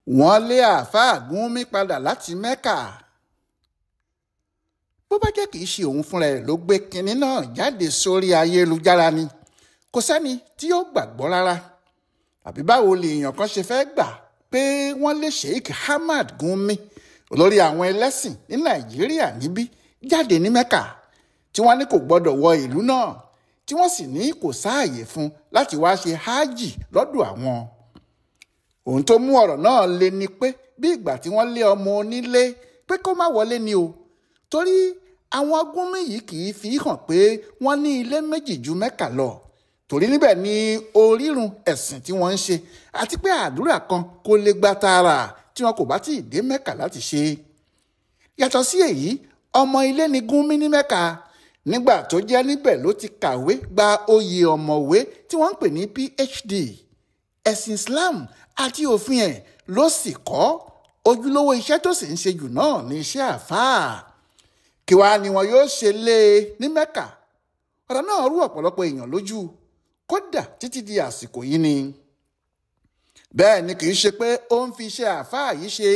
Wọ́n lé àáfàá Gúnmi padà láti Mẹ́kà. Bó bá jẹ́ kì í ṣe òun fúnra ẹ̀ ló gbé kinní náà jáde sórí ayélujára ni, kò sẹ́ni tí yóò gbàgbọ́ rárá. Àbí báwo lèèyàn kan ṣe fẹ́ gbà pé wọ́n lé Sheikh Ahmad Gumi, olórí àwọn ẹlẹ́sìn ní Nàìjíríà níbí, jáde ní Mẹ́kà, tí wọ́n ní kò gbọ́dọ̀ wọ ìlú náà, tí wọ́n sì ní kò sáàyè fún láti wá ṣe háàjì lọ́dọ̀ àwọn. Ohun tó mú ọ̀rọ̀ náà le ni pé bí ìgbà tí wọ́n lé ọmọ onílé pé kó má wọlé ni o, torí àwọn Gúnmi yìí kì í fi hàn pé wọ́n ní ilé méjì ju Mẹ́kà lọ, torí níbẹ̀ ni orírun ẹ̀sìn tí wọ́n ń ṣe, àti pé àdúrà kan kò lè gba tààrà tí wọn kò bá tí ì dé Mẹ́kà láti ṣe. Yàtọ̀ sí èyí, ọmọ ilé ni Gúnmi ní Mẹ́kà. Nígbà tó jẹ́ níbẹ̀ ló ti kàwé gba oyè ọ̀mọ̀wé tí wọ́n ń pè ní PhD. Ẹ̀sìn Islam àti òfin ẹ̀ ló sì kọ́. Ojúlówó iṣẹ́ tó sì ń ṣe jù náà ní iṣẹ́ àfáà. Kí wàá ni wọn yóò ṣe lé e ní Mẹ́kà? Ọ̀rọ̀ náà rú ọ̀pọ̀lọpọ̀ èèyàn lójú, kódà títí di àsìkò yìí ni. Bẹ́ẹ̀ ni kì í ṣe pé ó ń fi iṣẹ́ àfáà yìí ṣe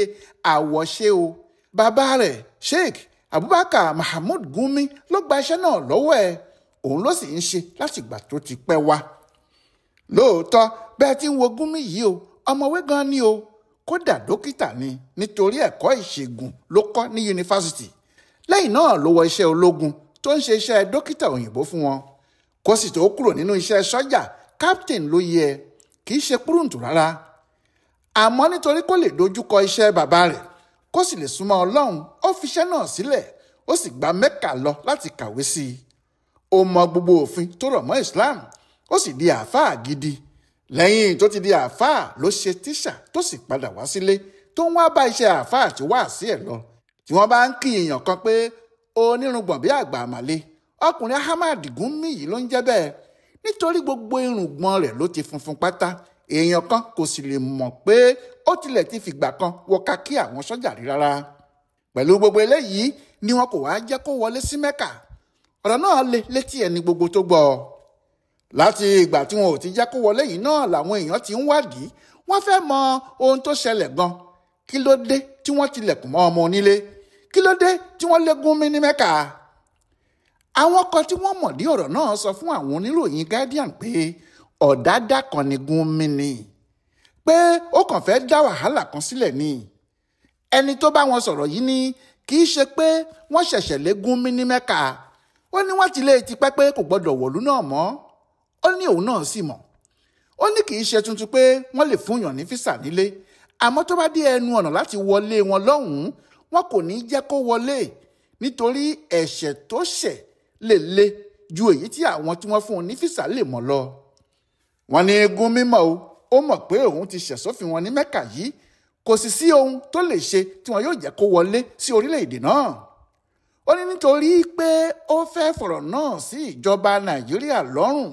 àwọ̀ṣe o. Bàbá rẹ̀, Sheikh Abubakar Mahmood Gumi, ló gba iṣẹ́ náà lọ́wọ́ ẹ̀, òun ló sì ń ṣe látìgbà tó ti pẹ́ wá. Lóòótọ́, bẹ́ẹ̀ tí ń wo Gumi yìí o, ọ̀mọ̀wé gan ni o, kódà dókítà ni, nítorí ẹ̀kọ́ ìṣègùn ló kọ́ ní yunifásitì. Lẹ́yìn náà ló wọ iṣẹ́ ológun tó ń ṣe iṣẹ́ dókítà òyìnbó fún wọn. Kó sì tó kúrò nínú iṣẹ́ sọ́jà, captain ló yẹ, kì í ṣe púrùǹtù rárá. Àmọ́ nítorí kó lè dojúkọ iṣẹ́ bàbá rẹ̀, kó sì lè súnmọ́ Ọlọ́run, ó fiṣẹ́ náà sílẹ̀, ó sì gba Mẹ́kà lọ láti kàwé sí i. Ó mọ gbogbo òfin tó rọ̀ mọ́ Islam, ó sì di àáfàá gidi. Lẹ́yìn tó ti di àáfàá ló ṣe tíṣà tó sì padà wá sílé tó ń wá bá iṣẹ́ àáfàá tí wá sí ẹ̀ lọ. Tí wọ́n bá ń kí èèyàn kan pé onírùngbọ̀n bí àgbà àmàlé, ọkùnrin Ahmad Gumi yìí ló ń jẹ́ bẹ́ẹ̀, nítorí gbogbo irùngbọ̀n rẹ̀ ló ti funfun pátá. Èèyàn kan kò sì lè mọ̀ pé ó tilẹ̀ ti fìgbà kan wọ kakí àwọn sọ́jà rí rárá. Pẹ̀lú gbogbo eléyìí ni wọn kò wá jẹ́ kó wọlé sí Mẹ́kà. Ọ̀rọ̀ náà le létí ẹni gbogbo tó gbọ́. Láti ìgbà tí wọn ò ti jẹ́ kó wọlé yìí náà làwọn èèyàn ti ń wádìí. Wọ́n fẹ́ mọ ohun tó ṣẹlẹ̀ gan. Kí ló dé tí wọ́n tilẹ̀kùn mọ́ ọmọ onílé? Kí ló dé tí wọ́n lé Gúnmi ní Mẹ́kà? Àwọn kan tí wọ́n mọ̀ dí ọ̀rọ̀ náà sọ fún àwọn oníròyìn Guardian pé ọ̀dádá kan ni Gúnmi ni, pé ó kàn fẹ́ dá wàhálà kan sílẹ̀ ni. Ẹni tó bá wọn sọ̀rọ̀ yìí ni kì í ṣe pé wọ́n ṣẹ̀ṣẹ̀ lé Gúnmi ní Mẹ́kà. Ó ní wọ́n ti lé e tipẹ́ pé kò gbọ́dọ̀ wọ̀lú náà mọ́. Ó ní òun náà sì mọ̀. Ó ní kì í ṣe tuntun pé wọ́n lè fúnyàn ní físà nílé, àmọ́ tó bá dé ẹnu ọ̀nà láti wọlé wọn lọ́hùn-ún, wọn kò ní jẹ́ kó wọlé, nítorí ẹ̀ṣẹ̀ tó ṣẹ̀ lè le ju èyí tí àwọn tí wọ́n fún un ní físà lè mọ̀ lọ. Wọ́n ní Gúnmi mọ̀ o, ó mọ̀ pé òun ti ṣẹ̀ sófin wọn ní Mẹ́kà yìí, kò sì sí ohun tó lè ṣe tí wọn yóò jẹ́ kó wọlé sí orílẹ̀-èdè náà. Ó ní nítorí pé ó fẹ́ fọ̀rọ̀ náà sí ìjọba Nàìjíríà lọ́rùn,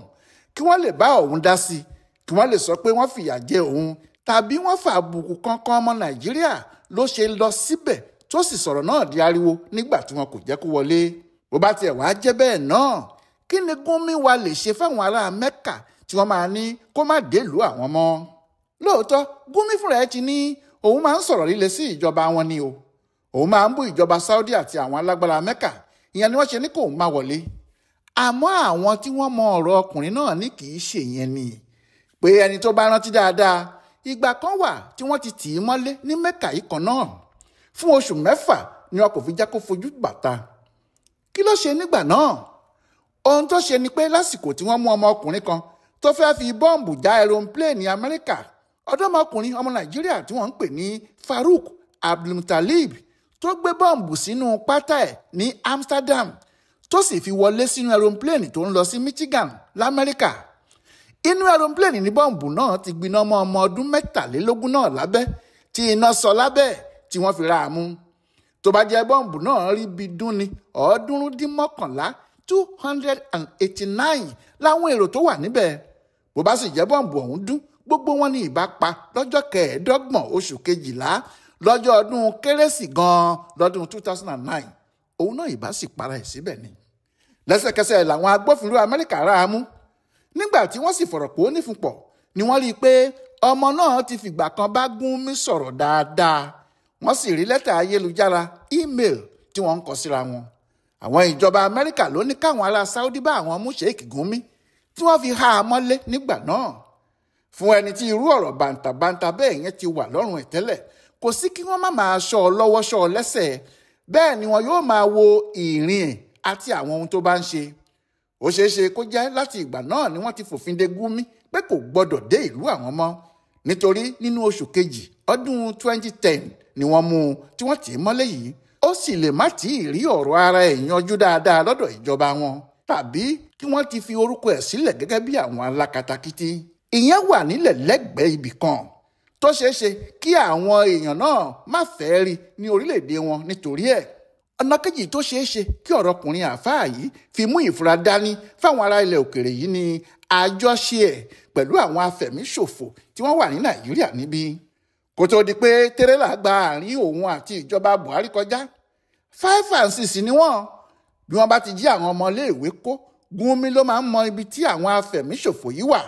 kí wọ́n lè bá òun dá sí i, kí wọ́n lè sọ pé wọ́n fìyà jẹ òun tàbí wọ́n fà àbùkù kankan ọmọ Nàìjíríà ló ṣe lọ síbẹ̀ tó sì sọ̀rọ̀ náà di ariwo nígbà tí wọn kò jẹ́ kó wọlé. Bó bá tiẹ̀ wá jẹ́ bẹ́ẹ̀ náà, kí ni Gúnmi wa lè ṣe fáwọn ará Mẹ́kà tí wọ́n máa ní kó má délùú àwọn mọ́? Lóòótọ́, Gúnmi fúnra ẹ̀ ti ní òun máa ń sọ̀rọ̀ líle sí ìjọba wọn ni o. Òun máa ń bú ìjọba Saudi àti àwọn alágbára Mẹ́kà, ìyẹn ni wọ́n ṣe ní kóun má wọlé. Àmọ́ àwọn tí wọ́n mọ ọ̀rọ̀ ọkùnrin náà ní kì í ṣe yẹn ni, pé ẹni tó bá rántí dáadáa, ìgbà kan wà tí wọ́n ti tì í mọ́lé ní Mẹ́kà yìí kan náà. Fún oṣù 6 ni wọn kò fi jẹ́ kó fojú bàtà. Kí ló ṣe nígbà náà? Ohun tó ṣe ni pé lásìkò tí wọ́n mú ọmọkùnrin kan tó fẹ́ fi bọ́ǹbù já aeroplane Amẹ́ríkà, ọ̀dọ́mọkùnrin ọmọ Nàìjíríà tí wọ́n ń pè ní Farouk Abdulmutalib tó gbé bọ́ǹbù sínú pátá ẹ̀ ní Amsterdam tó sì fi wọlé sínú aeroplane tó ń lọ sí Michigan l'Amẹ́ríkà. Inú aeroplane ní bọ́ǹbù náà ti gbiná mọ́ ọmọ ọdún 23 náà lábẹ́, tí iná sọ lábẹ́ tí wọ́n fi ra àmú. Tó bá jẹ́ bọ́ǹbù náà rí bí dún ní 311, 289 láwọn èrò tó wà níbẹ̀. Bó bá sì jẹ́ bọ́ǹbù ọ̀hún dún, gbogbo wọn ní ìbá pa lọ́jọ́ 25 oṣù kejìlá lọ́jọ́ ọdún kérésì gan-an lọ́dún 2009. Òun náà ìbá sì para ẹ̀ síbẹ̀ ni. Lẹ́sẹ̀kẹsẹ̀ làwọn agbófinró Amẹ́ríkà rà á mú. Nígbà tí wọ́n sì fọ̀rọ̀ pò ó nífun pọ̀, ni wọ́n rí i pé ọmọ náà ti fìgbà kan bá Gúnmi sọ̀rọ̀ dáadáa. Wọ́n sì rí lẹ́tà ayélujára email tí wọ́n ń kọ síra wọn. Àwọn ìjọba Amẹ́ríkà ló ní káwọn ará Saudi bá àwọn mú Sheikh Gúnmi tí wọ́n fi há a mọ́lé nígbà náà. Fún ẹni tí irú ọ̀rọ̀ bàǹtàbàǹtà bẹ́ẹ̀ yẹn ti wà lọ́rùn ẹ̀ tẹ́lẹ̀, kò sí kí wọ́n má máa ṣọ́ ọ lọ́wọ́ ṣọ́ ọ lẹ́sẹ̀, bẹ́ẹ̀ ni wọn yóò máa wo ìrìn ẹ̀ àti àwọn ohun tó bá ń ṣe. Ó ṣeé ṣe kó jẹ́ láti ìgbà náà ni wọ́n ti fòfin de Gúnmi pé kò gbọ́dọ̀ dé ìlú àwọn mọ́, nítorí nínú oṣù kejì ọdún 2010 ni wọ́n mú un tí wọ́n tì í mọ́lé yìí. Ó sì lè má tí ì rí ọ̀rọ̀ ara ẹ̀ yanjú dáadáa lọ́dọ̀ ìjọba wọn, tàbí kí wọ́n ti fi orúkọ ẹ̀ sílẹ̀ gẹ́gẹ́ bí àwọn alákatakítí. Ìyẹn wà nílẹ̀ lẹ́gbẹ̀ẹ́ ibì kan tó ṣeé ṣe kí àwọn èèyàn náà má fẹ́ rí ní orílẹ̀-èdè wọn nítorí ẹ̀. Ọ̀nà kejì tó ṣeé ṣe kí ọ̀rọ̀kùnrin àáfàá yìí fi mú ìfura dání fáwọn ará ilẹ̀ òkèèrè yìí ni àjọṣe ẹ̀ pẹ̀lú àwọn afẹ̀míṣòfò tí wọ́n wà ní Nàìjíríà níbí. Kó tó di pé tírélà gba àárín òun àti ìjọba Buhari kọjá, 5 and 6 ni wọ́n. Bí wọ́n bá ti jí àwọn ọmọléèwé kó, Gúnmi ló máa ń mọ ibi tí àwọn afẹ̀míṣòfò yìí wà.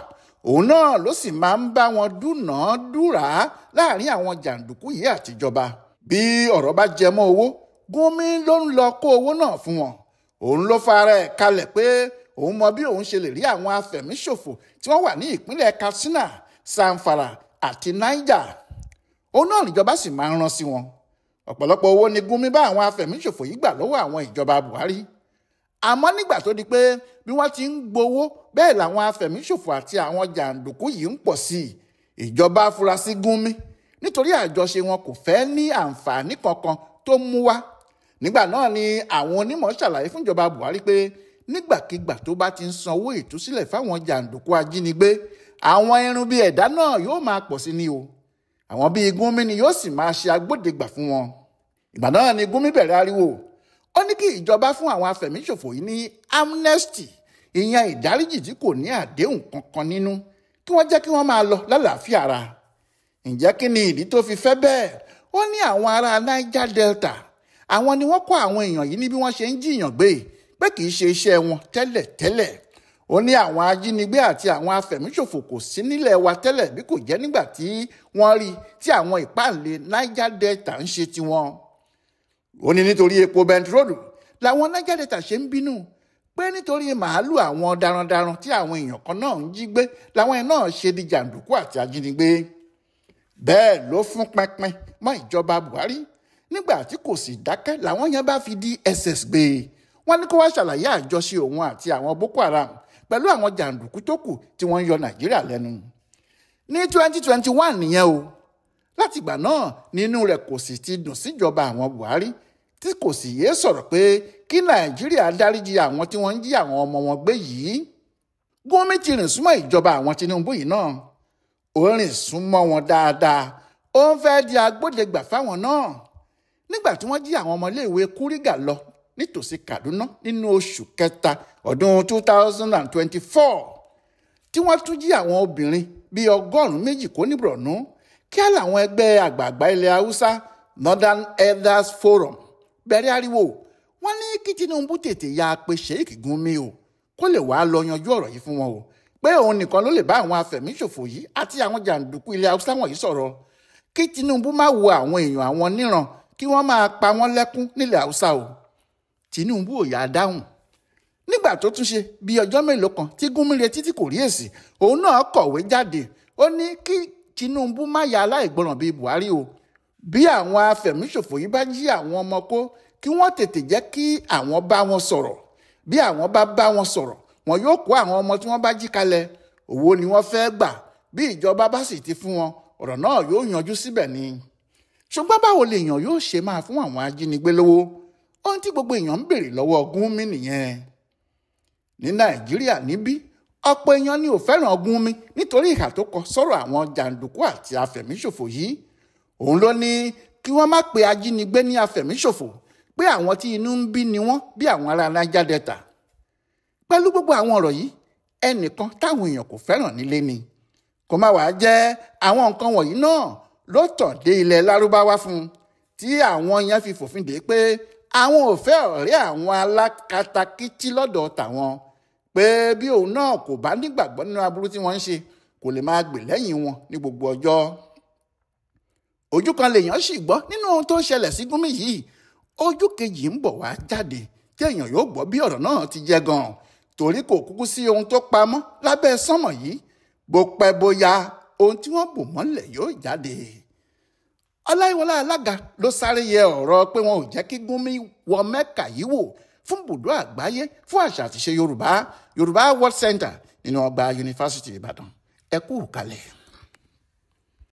Òun náà ló sì máa ń bá wọn dúnàádúrà láàrin àwọn jàǹdùkú yìí àtijọba. Bí ọ̀rọ̀ bá jẹ mọ́ owó, Gúnmi ló ń lọ kó owó náà fún wọn. Òun ló fara ẹ̀ kalẹ̀ pé òun mọ bí òun ṣe lè rí àwọn afẹ̀míṣòfò tí wọ́n wà ní ìpínlẹ̀ Katsina, Zamfara àti Niger. Òun náà níjọba sì máa ń rán sí wọn. Ọ̀pọ̀lọpọ̀ owó ni Gúnmi bá àwọn afẹ̀míṣòfò yìí gbà lọ́wọ́ àwọn ìjọba Buhari. Àmọ́ nígbà tó di pé bí wọ́n ti ń gbowó bẹ́ẹ̀ làwọn afẹ̀míṣòfò àti àwọn jàǹdùkú yìí ń pọ̀ sí i, ìjọba fura sí Gúnmi nítorí àjọṣe wọn kò fẹ́ ní àǹfààní kankan tó mú wá. Nígbà náà ni àwọn onímọ̀ ṣàlàyé fúnjọba Buhari pé nígbàkigbà tó bá ti ń sanwó ìtúsílẹ̀ fáwọn jàǹdùkú ajínigbé, àwọn irun bíi ẹ̀dá náà yóò máa pọ̀ sí ni o. Àwọn bíi Gúnmi ni yóò sì máa ṣe agbódegbà fún wọn. Ìgbà náà ni Gúnmi bẹ̀rẹ̀ ariwo. Ó ní kí ìjọba fún àwọn afẹ̀míṣòfò yìí ní amnesty, ìyẹn ìdáríjì tí kò ní àdéhùn kankan nínú, kí wọ́n jẹ́ kí wọ́n máa lọ lálàáfíà ara. Ǹjẹ́ kí ni ìdí tó fi fẹ́ bẹ́ẹ̀? Ó ní àwọn ará Niger Delta, àwọn ni wọ́n kọ́ àwọn èèyàn yìí ní bí wọ́n ṣe ń jiyàn gbé, pé kì í ṣe iṣẹ́ wọn tẹ́lẹ̀tẹ́lẹ̀. Ó ní àwọn ajínigbé àti àwọn afẹ̀míṣòfò kò sí nílẹ̀ wa tẹ́lẹ̀ bí kò jẹ́ nígbà tí wọ́n rí tí àwọn ìpáǹle Niger Delta ń ṣe tiwọn. Ó ní nítorí epo bẹntiróòlù làwọn Niger Delta ṣe ń bínú, pé nítorí màálù àwọn darandaran tí àwọn èèyàn kan náà ń jí gbé làwọn náà ṣe di jàǹdùkú àti ajínigbé. Bẹ́ẹ̀ ló fún pínpín mọ́ ìjọba Buhari. Nígbà tí kò sì dákẹ́ làwọn yẹn bá fi DSS gbé e. Wọ́n ní kó wá ṣàlàyé àjọṣe òun àti àwọn Boko Haram pẹ̀lú àwọn jàǹdùkú tó kù tí wọ́n ń yọ Nàìjíríà lẹ́nu. Ní 2021 nìyẹn o. Látìgbà náà nínú rẹ̀ kò sì ti dùn síjọba àwọn Buhari, tí kò sì yéé sọ̀rọ̀ pé kí Nàìjíríà dáríjì àwọn tí wọ́n ń jí àwọn ọmọ wọn gbé yìí. Gúnmi ti rìn súnmọ́ ìjọba àwọn Tinubu yìí náà. Ó rìn súnmọ́ wọn dáadáa. Ó ń fẹ́ di agbódegbà fáwọn náà. Nígbà tí wọ́n jí àwọn ọmọléèwé Kúrígà lọ nítòsí Kaduna nínú oṣù kẹta ọdún 2024, tí wọ́n tún jí àwọn obìnrin bíi 200 kó ní Borno, kí á làwọn ẹgbẹ́ àgbààgbà ilẹ̀ Haúsá Northern Elders Forum bẹ̀rẹ̀ ariwo. Wọ́n ní kí Tinubu tètè ya pé Sheikh Gúnmi o, kó lè wàá lọ yanjú ọ̀rọ̀ yìí fún wọn o, pé òun nìkan ló lè bá àwọn afẹ̀míṣòfò yìí àti àwọn jàǹdùkú ilẹ̀ Haúsá wọ̀nyí sọ̀rọ̀. Kí Tinubu má wo àwọn èèyàn àwọn níran kí wọ́n máa pa wọ́n lẹ́kún nílẹ̀ Haúsá o. Tinubu ò yá dáhùn. Nígbà tó tún ṣe bí ọjọ́ mélòó kan tí Gúnmi retí tí kò rí èsì, òun náà kọ̀wé jáde. Ó ní kí Tinubu má ya aláìgbọràn bíi Buhari o. Bí àwọn afẹ̀míṣòfò yìí bá jí àwọn ọmọ kó, kí wọ́n tètè jẹ́ kí àwọn bá wọn sọ̀rọ̀. Bí àwọn bá bá wọn sọ̀rọ̀, wọn yóò kó àwọn ọmọ tí wọ́n bá jí kalẹ̀. Owó ni wọ́n fẹ́ gbà. Bí ìjọba bá sì ti fún wọn, ọ̀rọ̀ náà yóò yanjú síbẹ̀ ni. Ṣùgbọ́n báwo lèèyàn yóò ṣe máa fún àwọn ajínigbé lówó? Ohun tí gbogbo èèyàn ń béèrè lọ́wọ́ Gúnmi nìyẹn. Ní Nàìjíríà níbí, ọ̀pọ̀ èèyàn ni ò fẹ́ràn Gúnmi nítorí ìhà tó kọ sọ́rọ̀ àwọn jàǹdùkú àti afẹ̀míṣòfò yìí. Òun ló ní kí wọ́n má pe ajínigbé ní afẹ̀míṣòfò, pé àwọn tí inú ń bí ni wọ́n bí àwọn ará Niger Delta. Pẹ̀lú gbogbo àwọn ọ̀rọ̀ yìí, ẹnìkan táwọn èèyàn kò fẹ́ràn nílé ni. Kò má wàá jẹ́ àwọn nǹkan wọ̀nyí náà ló tàn dé ilẹ̀ Lárúbáwá fún un, tí àwọn yẹn fi fòfin dè pé àwọn ò fẹ́ ọ̀rẹ́ àwọn alákatakítí lọ́dọ̀ tàwọn, pé bí òun náà kò bá nígbàgbọ́ nínú aburú tí wọ́n ń ṣe, kò lè máa gbè lẹ́yìn wọn ní gbogbo ọjọ́. Ojú kan lèèyàn sì gbọ́ nínú ohun tó ṣẹlẹ̀ sí Gúnmi yìí, ojú kejì ń bọ̀ wá jáde tí èèyàn yóò gbọ́ bí ọ̀rọ̀ náà ti jẹ́ gan-an, torí kò kúkú sí ohun tó pamọ́ lábẹ́ sánmọ̀ yìí. Bó pẹ́ bóyá ohun tí wọ́n bò mọ́lẹ̀ yóò jáde. Ọláyíwọlá Alága ló sáré yẹ ọ̀rọ̀ pé wọn ò jẹ́ kí Gúnmi wọ Mẹ́kà yìí wò fún bùdó àgbáyé fún àṣà àtiṣe Yorùbá, Yorùbá World Center nínú ọgbà Yunifásítì Ìbàdàn. Ẹ kú kalẹ̀.